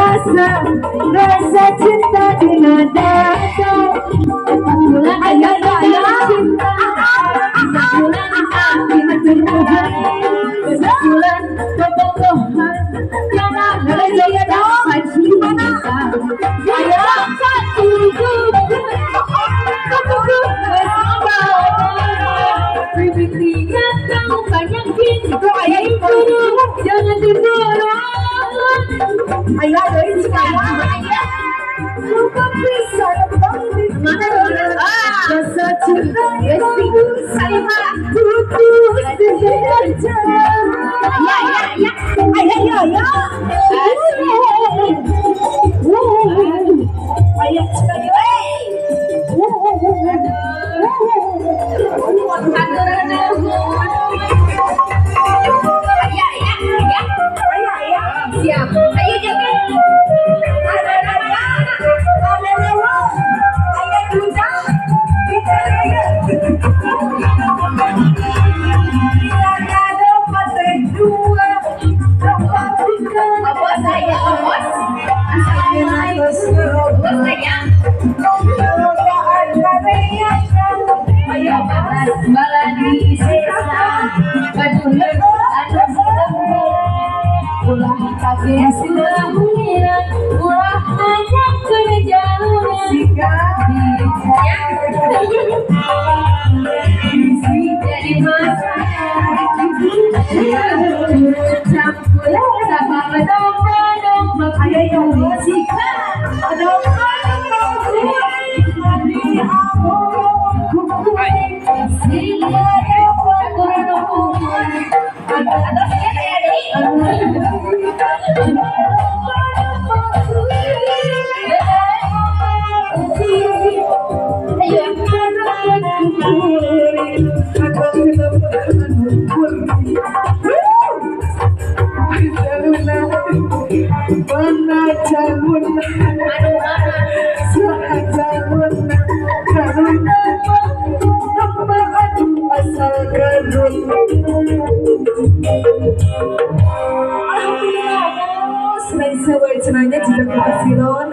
Rasa rasa cinta dina dada. Bulan Ayo, ayo, ayo. Cinta bulan abdi bulan bobogohan karena Ayo, dong. Cinta. Ayo. Satu Bibitinya kau banyakin. Guru, jangan diborong. Ayo, deui cik aya. Lupa bisa. Mana? Ah. Rasa cinta itu Salima. Putus dengan jalan. Ya, ya, ya. Ayo, ayo, ayo. Ayo, cik ayo. Eh. Hatur nuhun. Aya, aya, aya. Ayo, ayo. Siap. Ayo joget. Ada naga, ada lewo, ada duda, kita ayo. Ada partai dua, empat tiga. Awas saya, awas. Awas saya. Ayo, baladi sesa. Padulun anu lembut. Ulah kaget suara, ulah nanyakeun jalan. Ya. Jadi masalah campur sama domba-domba. Ayo, ayo. Jika Ada hatur nuhun. Atos ya saya deui. Ayo. Mana jalun, Anu mana? Jalun, karuna, asal Garut. Alhamdulillah, bos. Lain sawae cenanya jika kasiron.